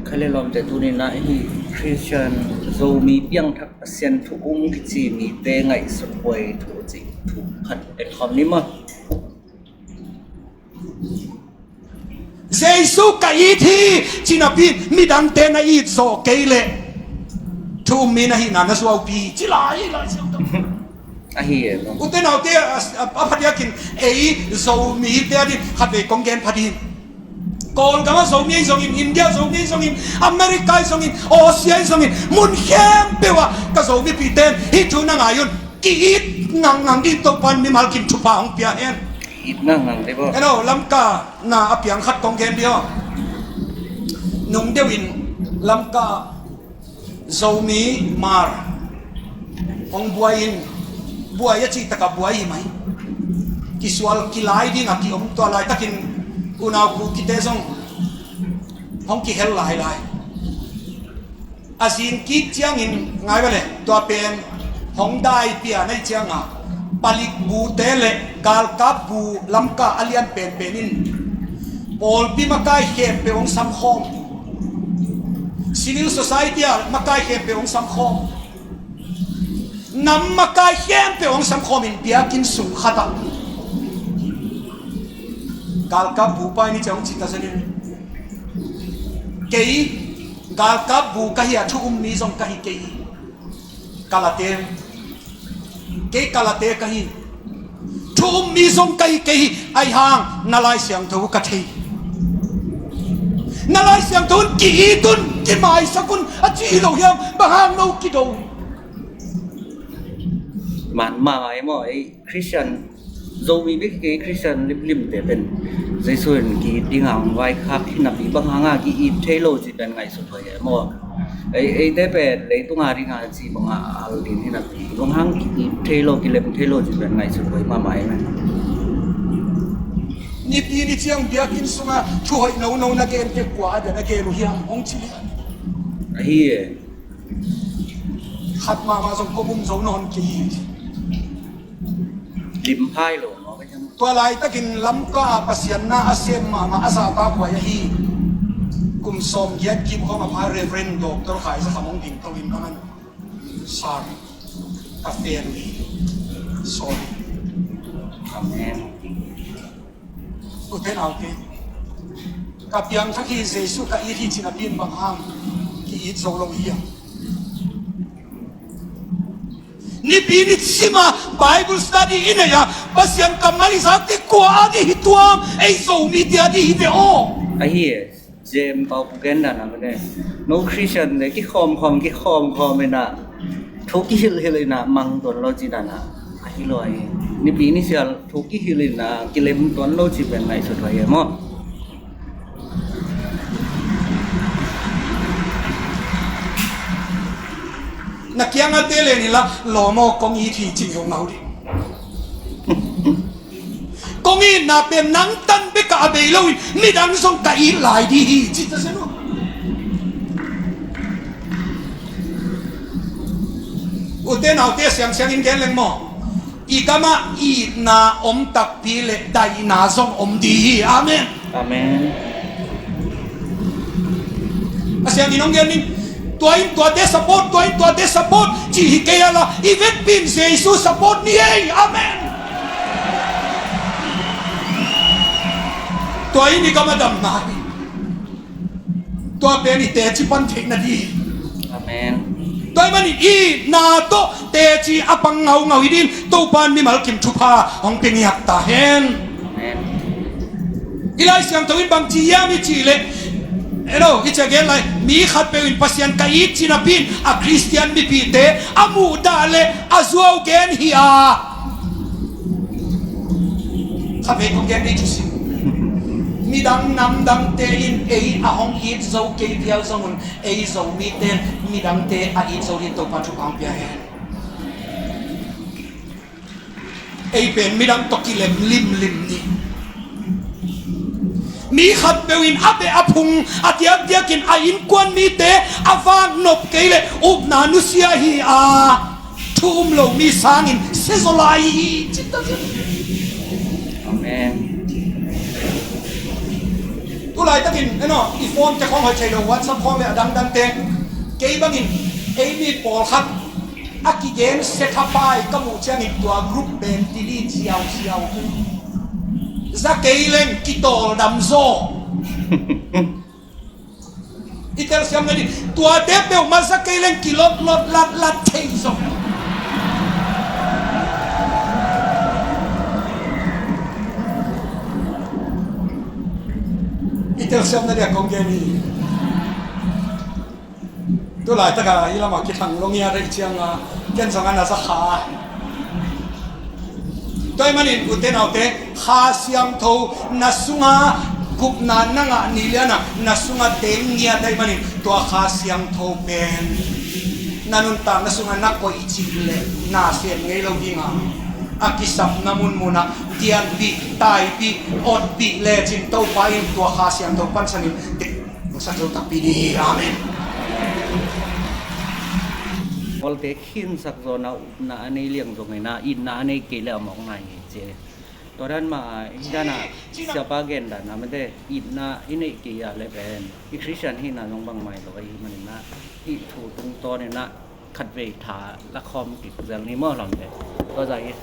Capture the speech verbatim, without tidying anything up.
Kha le lawmte, tuni-in ah hih Christian Zomi piangthak Pasian thu um kici mite ngaihsut huai thu cih thu khat en khawm ni maw. Jesu ka it hi ci napi midangte na it zawh kei leh thu um mi na hihna na zuaupi hi ci lai hi lai siang. Ahi e maw. Ute naute, a, a, a phadiakin ei Zomite a ding khatvei kong gen phading. Kawlgam ah Zomi ahi zongin, India Zomi ahi zongin, America ahi zongin, Aussie ahi zongin, mun khempeuh ah ka Zomipihte in hih thu na ngai un. Ki-it ngangngang ding Topa'n mimal kim thupha hong pia hen. Ki-it ngangngang ding maw. Hello, Lamka na a piang khat kong gen ding aw. Nung deuh in Lamka Zomi mar hong buai in, buai a cih takah buai hi mai. Kisual kilai ding a ki-om, tua laitakin unau Kukite zong hong kihel lailai. A zing kik ciangin ngai va le, tua pen hong dai pian ahih ciangin palik bute le galkap bu Lamka a lian penpen in pawlpi makai khempeuh hong samkhawm. Civil society a makai khempeuh hong samkhawm. Nam makai khempeuh hong samkhawm in biakinn sung khat ah galkap bu pa in hih ciang hong cih ta zen in, kei galkap bu ka hi a, thu um mi zong ka hi kei hi. Kalate, kei Kalate ka hi. Thu um mi zong ka hi kei hi. Ahi hang na Lai Siangtho ka thei. Na Lai Siangtho un ki-it un, kimaisak un a ci hi lo hiam? Bang hang no kido? Man mahmah e maw, ei Christian, Zomi bek hi kei, Christian limlimte pen Jesu in ki-it ding a hong vaikhak hi napi bang hang a ki-it thei lo ci pen ngaihsut huai e maw. Ei, eite pen leitung a ding a ci bang a al ding hi napi bang hang ki-it thei lo, kilem thei lo ci pen ngaihsut huai mahmah e maw. Nipi ni ciang biakinn sungah thu hoih nono na gente kua a bia na gen uh hiam hong ci lian. Ahi e. Khat mahmah zong kong um zo nawn kei hi. Limhai lo maw ka ciang. Tua laitakin Lamka ah Pasian na a sem mahmah a zahtakhuai ahi kum sawmgiat kim khawng a pha Reverend Doctor Khai Za Kham hong ding to in bang an sar ka fen hi. Sorry. Amen. Ute naute, ka piangthak hi, Jesu ka it hi ci napi in bang hang ki-it zo lo hiam? Nipi ni sim a Bible study i nei a Pasian kammal i zak te kua a ding hi tuam? Ei Zomite a ding hi ve aw. Ahi e. Jem pau pu gen dan a mene. No Christian le kikhawm khawm kikhawm khawm in a thu kihilhilh in a mang tuan lo ci dan a. Ahi lo ahi. Nipi ni sial thu kihilh in a kilem tuan lo ci pen ngaihsut huai e maw. Na kiang a te le ni la lawm aw, kong it hi ci ngau ngau ding. Kong itna pen nang tan bek a bei lo in midang zong ka it lai ding hi ci ta zen uh. Ute naute, siangsiang in gen leng maw. I gam ah itna om takpi le daihna zong om ding hi. Amen. Amen. A siangin hong gen in, tua in tuate support, tua in tuate support ci hi kei a la, i vekpi in Jesu support ni ei. Amen. Tua in i gam a damna hi. Tua pen i teci pan theihna ding hi. Amen. Tua ahih manin itna tawh teci a pang ngaungau hi ding in Topa'n mimal kim thupha hong pia ngiat ta hen. Amen. I Lai Siangtho in bang ci hiam i cih leh, hello, i ci a gen lai, mi khatpeuh in Pasian ka it ci napi in a Christian mipihte a muhdah le a zuau gen hi a. Khatvei kong gen ding thusim. Midang namdangte in ei a hong it zo kei viau zong un, ei Zomite in midangte a it zo ding Topa thupha hong pia hen. Ei pen midang tawh kilem limlim ni. Mi khatpeuh in a beh a phung a diakdiakin a innkuan mite a vak nop kei leh upna nusia hi a, thu um lo mi sangin sia zaw lai hi. Amen. Tulaitakin eno, i phone te khawng hoih thei lo, WhatsApp khawng le a dangdangte. Kei bangin ei mi pawlkhat a kigen set up pai ka muh ciangin tua group pen delete ziauziau. Za kei leng kitawldam zaw. I telsiam nading, tuate peuhmah za kei leng kilot lot lat lat thei zong. I telsiam nading a kong gen hi. Tulaitaka i lamah kithang lo ngiat a i cianga ken zong a na za kha. Tua ahih manin ute naute, Kha Siangtho na sunga gupna na ngah ni liana na sunga teng ngiat ahih manin tua Kha Siangtho pen na nuntakna sunga na koih cih leh na sem ngei lo dinga, a kisapna munmunah dianpih, taipih, otpih lecin Topa in tua Kha Siangtho pansanin te sak zo takpi ding hi. Amen. Awlte khinsak zawna upna a nei liang zongin a itna a nei kei le a mawk ngai hi ci. Tua dan mah a i dan a siapa gen dan a mate itna i neih kei a le pen i Khristian hihna zong bangmai lo ahi manin a hih thu tungtawnin a khatvei tha lakhawm kik zel ni maw lawmte. Tua zah hi.